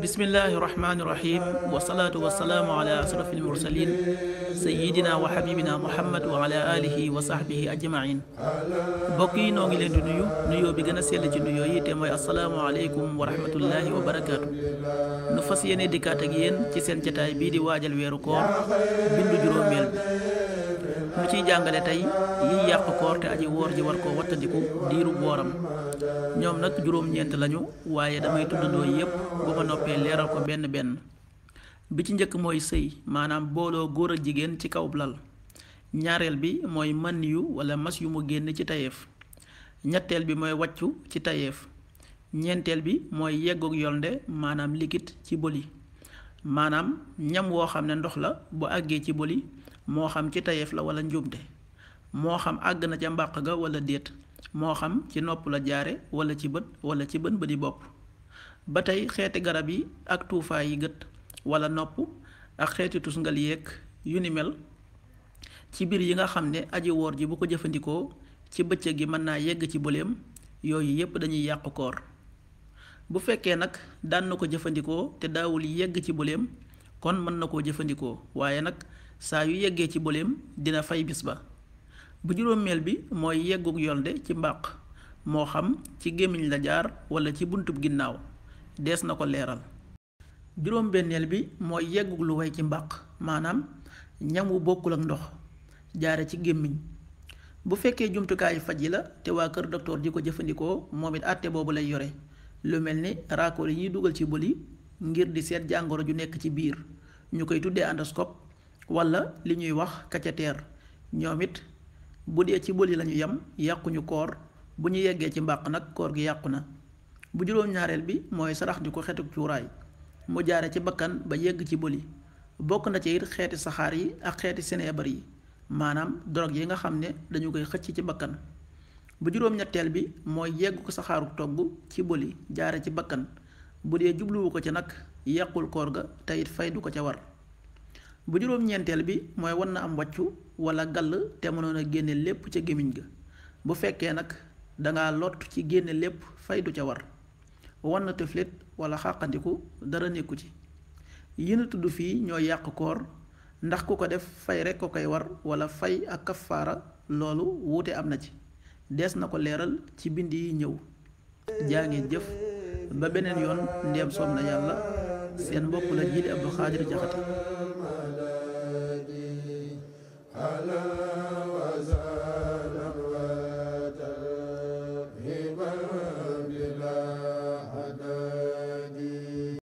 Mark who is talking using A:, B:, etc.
A: bismillahi rahmaani rahim wasalaatu wasalaamu ala asrafil mursalin sayidina wa xabibina muhammad wa ala alihi wa sahbihi ajmain mbokk yi noo ngi leen di nuyoo bi gën a sell ci nuyoo yi te mooy asalaamualeykum wa rahmatullahi wa barakaatu. nu fas yéene dikkaat ak yéen ci seen jataay bii di waajal weeru koor bindu juróomeel bi nu ciy jàngale tey yiy yàq koor te aji woor ji war koo wattandiku diiru wooram. ñoom nag juróom-ñeent lañu waaye damay tuddandoo yépp bu ma noppee leeral ko benn benn. bi ci njëkk mooy sëy maanaam booloo góor ak jigéen ci kaw lal. ñaareel bi mooy man yu wala mas yu mu génn ci tayeef. ñetteel bi mooy wàccu ci tayeef. ñeenteel bi mooy yeggoog yolnde maanaam liquide ci boli maanaam ñam woo xam ne ndox la bu àggee ci boli moo xam ci tayeef la wala njuumte moo xam àgg na ca mbàq ga wala déet moo xam ci nopp la jaare wala ci bët wala ci bën bëdi bopp. ba tey xeeti garab yi ak tuufaay yi gët wala nopp ak xeeti tusngal yeeg yu ni mel ci biir yi nga xam ne aji woor ji bu ko jëfandikoo ci bëccëg gi mën naa yegg ci bëleem yooyu yépp dañuy yàqu koor. bu fekkee nag daan na ko jëfandikoo te daawul yegg ci bëleem kon mën na koo jëfandikoo waaye nag saa yu yeggee ci bëleem dina fay bis ba. bu juróomeel bi mooy yeggug yolnde ci mbàq moo xam ci gémmiñ la jaar wala ci buntub ginnaaw dees na ko leeral. juróom-benneel bi mooy yeggug lu way ci mbàq maanaam ñam wu bokkul ak ndox jaare ci gémmiñ. bu fekkee jumtukaayu faj yi la te waa kër docteur di ko jëfandikoo moom it àtte boobu lay yore lu mel ni raakool yi ñuy dugal ci boli ngir di seet jàngoro ju nekk ci biir ñu koy tuddee endoscope wala li ñuy wax cathéter ñoom it bu dee ci boli lañu yem yàquñu koor bu ñu yeggee ci mbàq nag koor gi yàqu na. bu juróom-ñaareel bi mooy sarax di ko xetuk cuuraay mu jaare ci bakkan ba yegg ci boli bokk na ci it xeeti saxaar yi ak xeeti sineebar yi maanaam drogue yi nga xam ne dañu koy xëcc ci bakkan. bu juróom-ñetteel bi mooy yegg ko saxaaru togg ci boli jaare ci bakkan bu dee jubluwu ko ca nag yàqul koor ga te it fay du ko ca war. bu juróom-ñeenteel bi mooy wan na am wàccu wala gàll te mënoon a génne lépp ca gémmiñ ga bu fekkee nag danga lott ci génne lépp fay du ca war. wan na tëflit wala xàqandiku dara nekku ci. yi na tudd fii ñoo yàq koor ndax ku ko def fay rekk ko koy war wala fay ak kafaara loolu wuute am na ci dees na ko leeral ci bind yi ñëw. jaa ngeen jëf ba beneen yoon ndeem soob na yàlla seen mbokk la Jili Abdou Khadir Jaxate